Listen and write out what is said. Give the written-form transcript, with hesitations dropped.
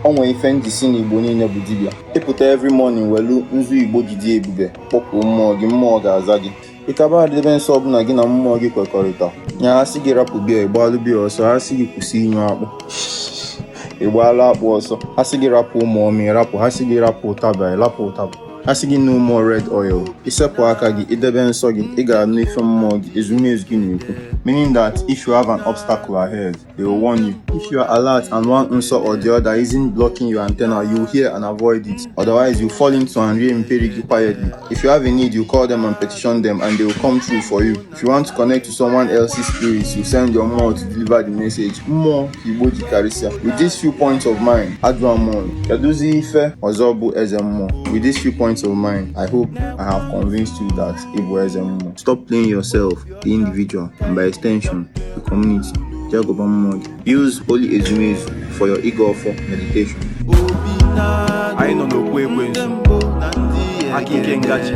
O nwee ife m ji si na Igbo niile bụ dibịa. Ịpụta every morning, welu nzu Igbo ji dị ebube kpọkuo mmụọ gị, mmụọ ga-aza gị. Ịkaba debe nsọ ọbụla gị na mmụọ gị kwekọrịta nya. Ha sị gị rapụ biya, ịgbalụ biya ọsọ. Ha sị gị kwụsị inyu akpụ, ịgbalụ akpụ ọsọ. Ha sị gị rapụ ụmụ ọma, ịrapụ. Ha sị gị rapụ ụtaba, ịrapụ ụtaba. Ha sị gị no more red oil, isepụ aka gị. Idebe nsọ gị, ị ga-anụ ife mmụọ gị, ezumezu gị na-ekwu, meaning that if you have an obstacle ahead, they will warn you. If you are alert and one nsọ or the other isn't blocking your antenna, you will hear and avoid it. Otherwise, you fall into and rie mperi gị quietly. If you have a need, you call them and petition them and they will come through for you. If you want to connect to someone else's spirit, you send your mmụọ to deliver the message. Mmụọ ka Igbo ji karịsịa. With these few points of mine, ajụọ mmụọ, kedụzi ife ọzọ bụ eze mmụọ? With these few points of mine, I hope I have convinced you that ị bụ eze mmụọ. Stop playing yourself, the individual, and by extension, the community. Jee gụba mmụọ gị. Use holy ezumezu for your ịgọ ọfọ meditation. Anyị nọ n'okwu ekwensu aka ike ngaji.